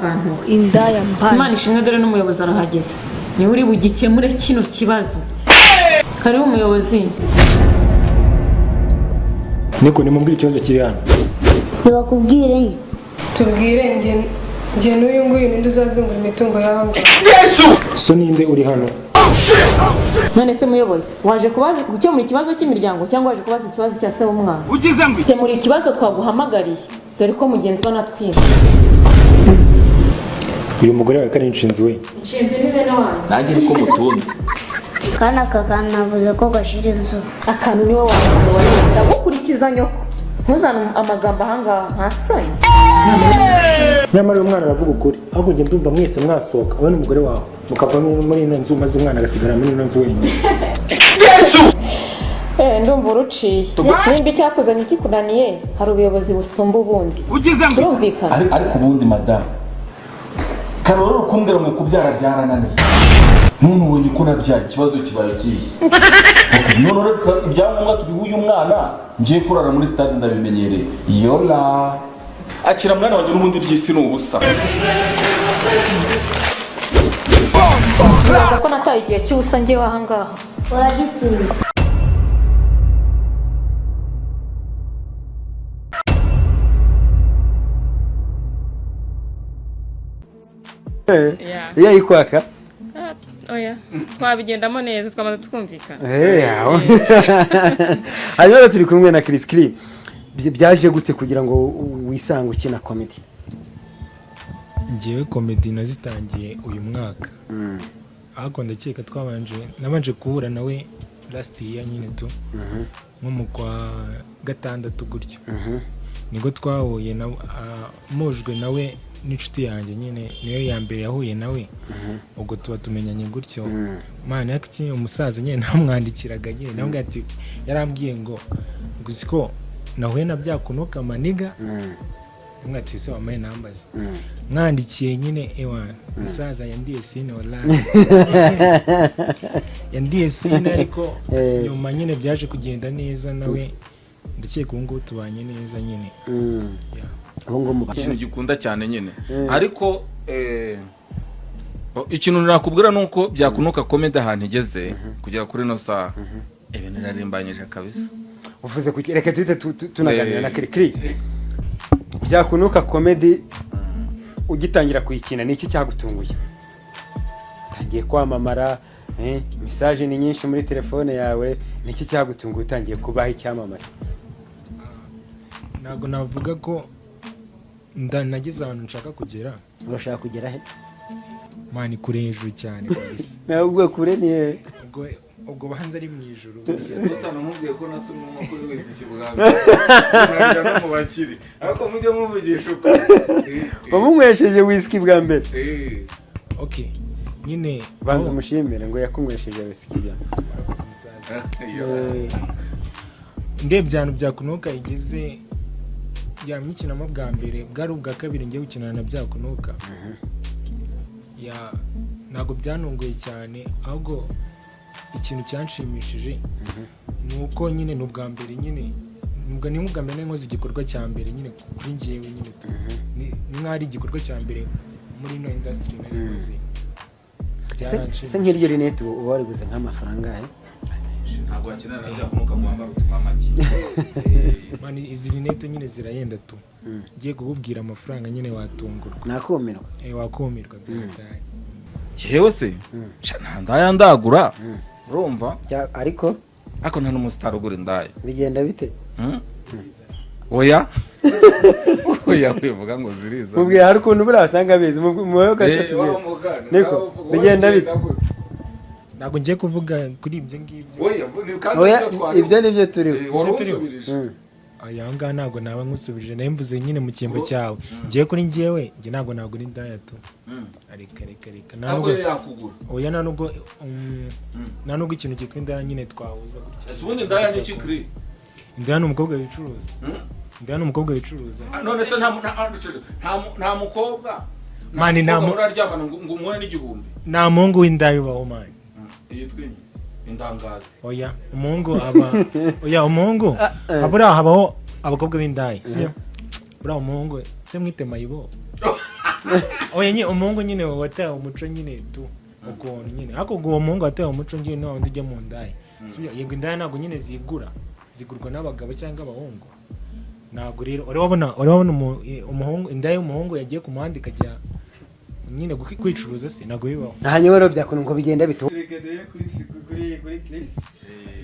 Kantu. Indaya mbaye. Imana ishimwe, dore n'umuyobozi arahageze, niwe uri bugikemure kino kibazo. Karibu umuyobozi. Niko nimubwire ikibazo kiri hano. Ntibakubwire nye. Tubwire njye n'uyu nguyu, ninde uzazungura imitungo y'aho ngaho? So ninde uri hano? None se muyobozi, waje kubaza gukemura ikibazo cy'imiryango cyangwa waje kubaza ikibazo cya se w'umwana? Kemura ikibazo twaguhamagariye, dore ko mugenzi we anatwima. Uyu mugore wawe ko ari inshinzi we? Inshinzi ni bene wanyu. Nanjye niko mutunze. Kandi aka kantu navuze ko gashira inzu. Akantu niwe wawe, ndagukurikiza nyoko, ntuzane amagambo ahangaha, nta soni. Nyamara uyu mwana aravuga ukuri. Ahubwo njye ndumva mwese mwasohoka, wowe n'umugore wawe mukava muri ino nzu, maze umwana agasigara muri ino nzu wenyine. Ndumva uruciye. Nimba icyakuzanye kikunaniye, hari ubuyobozi busumba ubundi, turumvikana. Ariko ubundi madamu Karori, kumbwira ngo kubyara byarananiye, none ubonye ko nabyaye, ikibazo kibaye kihe? Okay, none uretse ibyangombwa tubiha uyu mwana, ngiye kurara muri stade ndabimenyereye. Yola, akira mwana wanjye, n'ubundi by'isi ni ubusa. Nibaza ko nataye igihe cy'ubusa ngewe ahangaha. Uragitsinze. Iyo ayikwaka. Oya, twabigendamo neza, twamaze twumvikana. Aho. Hanyuma rero turi kumwe na Chris. Chris, byaje gute kugira ngo wisange ukina comedy? Ngewe comedy nazitangiye uyu mwaka, ariko ndakeka twabanje, nabanje guhura nawe last year nyine tu, nko mu kwa gatandatu gutyo, nibwo twahuye na mujwe nawe n'inshuti yanjye nyine, niyo ya mbere yahuye nawe, ubwo tuba tumenyanye gutyo. Mwana, ariko iki umusaza nyine namwandikiraga nyine, namubwira ati, yarambwiye ngo gusa ko nahuye na byakunuka maniga, ndamubwira ati: "Se wampaye nambaza?" Mwandikiye nyine, ewana umusaza yandiye seen, wallahi yandiye seen, ariko nyuma nyine byaje kugenda neza nawe, ndakeka ubu ngubu tubanye neza nyine. Yeah. Ubu ngubu Ikintu gikunda cyane nyine, ariko ikintu nakubwira ni uko byakunuka comedy ahantu igeze kugera kuri ino saha, ibintu birarimbanyije kabisa. Uvuze kuki? Reka tuhite tunaganira na Chris. Chris, byakunuka comedy ugitangira kuyikina, ni iki cyagutunguye? Utangiye kwamamara, message ni nyinshi muri telefone yawe, ni iki cyagutunguye utangiye kubaho icyamamare? Ntabwo navuga ko nageze ahantu nshaka kugera. Urashaka kugera he? Man, kure, hejuru cyane kabisa. Ntabwo kure ni he? Ubwo banza ari mu ijuru. Utanamubwiye ko natumwe kuri wese ikibwami no mu bakiri, ariko mujye muvugisha ukuri. Wamunywesheje whisky bwa mbere? Eh. Okay nyine. Banza umushimire ngo yakunywesheje whisky bwa mbere. Ndebye ahantu byakunuka igeze, yamyikinamo bwa mbere, bwari ubwa kabiri ngiye gukinana na byakunuka, ya ntabwo byanunguye cyane. Ahubwo ikintu cyanshimishije ni uko nyine ni ubwa mbere nyine, ni nk'ubwa mbere nkoze igikorwa cya mbere nyine kuri njyewe nyine tu. Ni nk'aho ari igikorwa cya mbere muri ino industry nari nkoze. Ese nk'iryo rinete uba wariguze nk'amafaranga he? Ntabwo wakenera na byakunuka ngo wambare utwa make. Man, izi rinete nyine zirahenda tu. Ngiye kukubwira amafaranga nyine watungurwa. Nakumirwa. Wakumirwa byatari. Jyewe se? Sha, nta ndaya ndagura, urumva? Ariko Ariko nta n'umusitari ugura indaya. Bigenda bite? Hmm? Oya oya, wivuga ngo ziriza. Mubwira, hari ukuntu buriya wasanga abizi mu gace. Tubwire wa mugani, niko nawe uvuga, bigenda wowe bite? ugenda gute? Ntabwo ngiye kuvuga kuri ibyo ngibyo. Oya, kandi Oya, ibyo twari- ibyo nibyo turiho. Wari Turiho. unsubirije. Aya ngaha ntabwo naba nkusubije, nawe mvuze nyine mu cyimbo cyawe. Ngiye kuri njyewe, njye ntabwo nagura indaya tu. Reka reka reka, nta Ntabwo nubwo yakugura. Oya, nta nubwo nta nubwo ikintu cyitwa indaya nyine twahuza gutya. Ese ubundi indaya ni iki, Kiri? Indaya ni umukobwa wicuruza. Indaya ni umukobwa wicuruza. Ah, none se nta mukobwa Man, nta uraryamana ngo umuhe n'igihumbi? Nta muhungu w'indaya ubaho, man. Yitwa inyi indangazi. Oya, umuhungu aba, oya, umuhungu buriya habaho abakobwa b'indaya, sibyo? Buriya umuhungu se mwite mayibo. Oya nyine, umuhungu nyine wataye umuco nyine tu ukuntu nyine, ariko ubwo uwo muhungu wataye umuco nyine ni wa wundi ujya mu ndaya. Sibyo? Yego, indaya ntabwo nyine zigura, zigurwa n'abagabo cyangwa abahungu. Ntabwo rero wari wabona umuhungu, indaya y'umuhungu yagiye ku muhanda ikajya nyine kwicuruza se? Ntabwo bibaho. Hanyuma rero byakuntu ngo bigenda bite? Reka dore kuri Chris.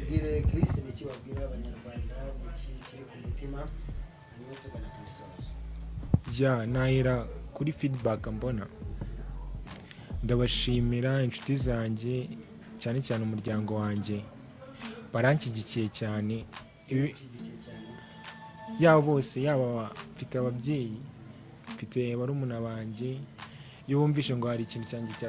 Tubwire Chris, ni iki wabwira Abanyarwanda, ni iki kiri ku mutima, hanyuma tugana ku musozo. Ya, nahera kuri feedback mbona. Ndabashimira inshuti zanjye, cyane cyane umuryango wanjye, baranshyigikiye cyane. Yaba bose, yaba mfite ababyeyi, mfite barumuna banjye, iyo bumvishe ngo hari ikintu cyanjye cya